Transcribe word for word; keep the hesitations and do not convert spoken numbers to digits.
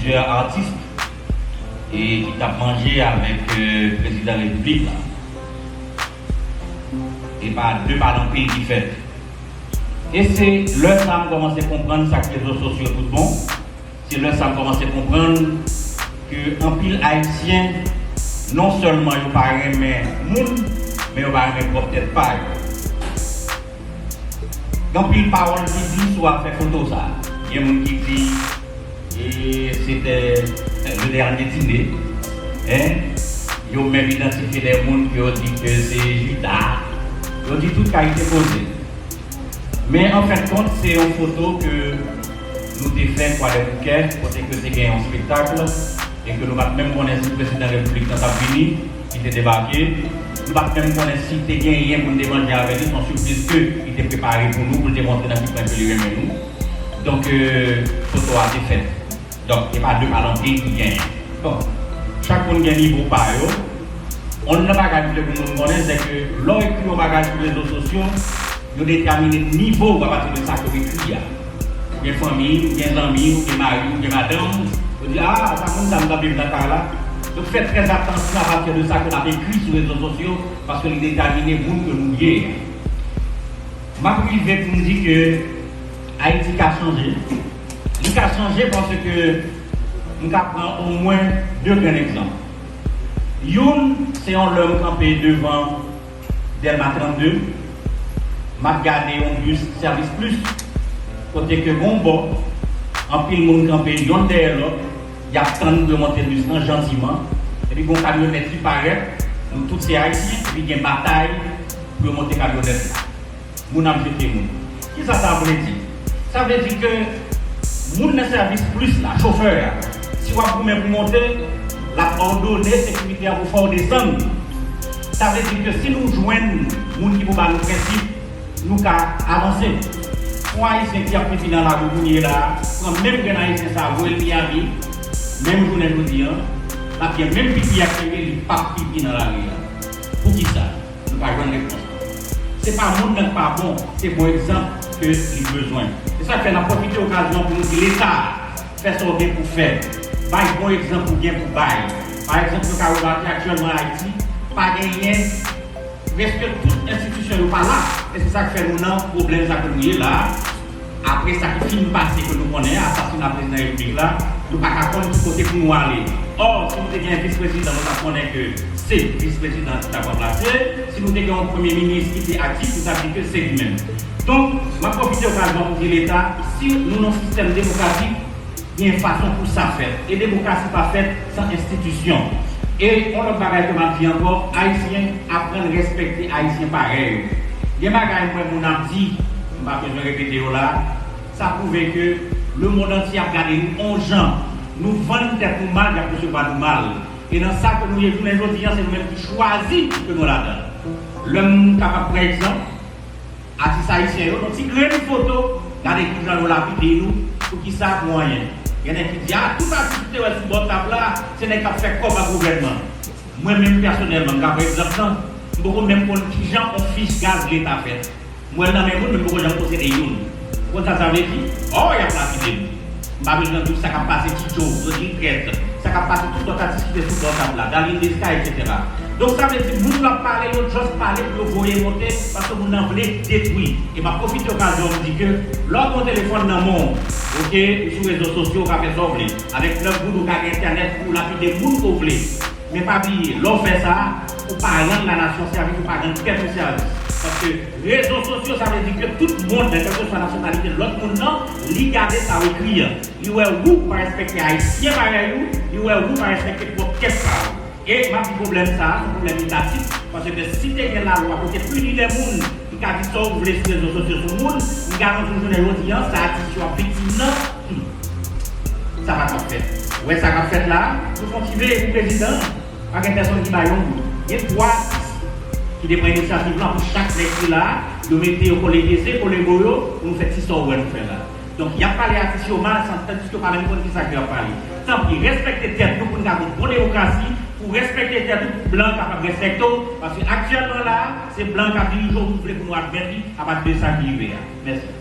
plizyè atis e ki t ap manje avèk, euh, prezidan repiblik la. E pa de pa l anpil ki fèt. E se lè sa a m kòmanse konprann sa k rezo sosyo tout bon. Se lè sa a m kòmanse konprann ke anpil Ayisyen, non sèlman yo pa renmen moun, men yo pa renmen pwòp tèt pa yo. Gen anpil pawòl ki di sou afè foto sa a. Gen moun ki di, e, se te, yo te al pyetine, en, yo menm idantifye de moun ke yo di ke se Jida. Yo di tout kalite koze. Men an fen de kont, se yon foto ke nou te fè Kwadèboukè, kote ke te gen yon espektak, e ke nou pa t menm konnen si prezidan repiblik lan t ap vini, li te debake. Nou pa t menm konnen si te genyen pou n te manje avè li, se yon sipriz ke li te prepare pou nou, pou l te montre nan ki pwen ke li renmen nou. Donk, euh, foto a te fèt. Donk, e pa de pa l anpil ki genyen. Bon, chak moun gen nivo pa yo. Yon nan bagay m vle pou moun konnen, se ke lè w ekri yon bagay sou rezo sosyo, yo detèmine nivo w apati de sa ke w ekri a. Ou gen fanmi, ou gen zanmi, ou gen mari, ou gen madanm, yo di, "Ah, sa moun sa m t ap viv nan kay la." Donk, fè trè atansyon apati de sa ke n ap ekri sou rezo sosyo, paske li detèmine moun ke nou ye a. M ap rive pou m di ke Ayiti ka chanje. Li ka chanje paske m ka pran omwen de grenn egzanp. Youn, se yon lè m kanpe devan Dèlma trannde, m ap gade yon bis Service Plus, kote ke gon bò, anpil moun kanpe yonn dèyè lòt, y ap tann pou yo monte bis lan jantiman, epi gon kamyonèt ki parèt, nou tout se Ayisyen, epi gen batay pou yo monte kamyonèt la. Moun ap jete moun. Kisa sa vle di? Sa vle di ke moun nan Service Plus la, chofè a, si w ap goumen pou monte, l ap òdone sekirite a pou fè w desann. Sa vle di ke si nou jwenn moun ki pou ba nou prensip, nou ka avanse. Yon Ayisyen ki ap pipi nan lari kounye la a, pran menm grenn Ayisyen sa a, voye l Miami, menm jounen jodi a, l ap gen menm pipi ak li, li p ap pipi nan lari a. Poukisa? Nou pa jwenn repons lan. Se pa moun nan k pa bon, se bon egzanp ke li bezwen. Se sa k fè n ap pwofite okazyon an pou nou di Leta, fè sa w gen pou fè. Bay bon egzanp ou gen pou bay. Pa egzanp, nou ka remake aktyèlman Ayiti, pa genyen, prèske tout enstitisyon yo pa la. E se sa k fè nou nan pwoblèm sa ke nou ye la a. Apre sa ki fin pase ke nou konnen, asasina prezidan repiblik la, nou pa ka konn ki kote pou nou ale. Ò, si nou te gen vis prezidan, nou t ap konnen ke se vis prezidan ki t ap ranplase. Si nou te gen yon premye minis ki te aktif, nou t ap di ke se li menm. Donk, m ap pwofite okazyon pou di Leta, si nou nan sistèm demokratik, gen fason pou sa fèt. E demokrasi pa fèt san enstitisyon. E yon lòt bagay ke m ap di ankò, Ayisyen aprann respekte Ayisyen parèy yo. Gen bagay m wè moun ap di, m pa bezwen repete yo la, sa pwouve ke lemonn antye ap gade nou yon jan. Nou vann tèt nou mal, y ap resevwa nou mal. E nan sa ke nou ye jounen jodi a, se nou menm ki chwazi ke nou ladan l. Lè m kapab pran egzanp, atis ayisyen yo, yon ti grenn foto, gade kijan yo lapide nou, poukisa? Pou anyen. Gen nèg ki di, "Ah, tout atis ou te wè sou bò tab la, se nèg k ap fè kòb ak gouvènman." Mwen menm pèsonèlman, m ka pran egzanp lan, m poko menm konn kijan yon fich gaz leta fèt. M wè l nan men moun, men m poko janm posede youn. Ou konn sa sa vle di? Ò, y ap lapide m. M pa bezwen di w sa k ap pase Ti Joe, Rodrig Trèt, sa k ap pase tout lòt atis ki te sou bò tab la, Darline Desca, etsetera. Donk, sa vle di, moun yo ap pale, yo just pale pou yo voye monte, paske moun nan vle detwi. E m ap pwofite okazyon an pou di ke, lè w gen yon telefòn nan men w, oke, ou sou rezo sosyo, ou ka fè sa w vle. Avèk nèf goud, ou ka gen entènèt pou w lapide moun ke w vle. Men pa bliye, lè w fè sa, ou pa rann lanasyon sèvis, ou pa rann tèt ou sèvis. Paske rezo sosyo, sa vle di ke tout moun, kèlkeswa nasyonalite lòt moun nan, li gade sa w ekri an. Li wè ou pa respekte Ayisyen parèy ou, li wè ou pa respekte pwòp tèt pa ou. E m ap di pwoblèm sa a, se yon pwoblèm etatik, paske si te gen lalwa pou te pini de moun ki ka di sa w vle sou rezo sosyo sou moun, m garanti w jounen jodi an, sa atis yo ap viktim nan, hmm, sa pa t ap fèt. Ou wè sa k ap fèt la a, nou fè yon ti veye pou prezidan an. Pa gen pèsonn ki bay yon goud. Gen twa atis ki te pran inisyativ lan pou chak nèg ki la a, yo mete yo kole pye ze, kole bo yo, pou nou fè ti sa w wè nou fè la. Donk, y ap pale atis yo mal, san, tandis ke yo pa menm konn kisa ke y ap pale. Tanpri, respekte tèt nou pou n ka gen yon bon demokrasi, pou w respekte tèt ou, pou blan kapab respekte w, paske aktyèlman la a, se blan k ap dirije w, nou vle pou nou admèt li, apati de sa ki rive a. Mèsi.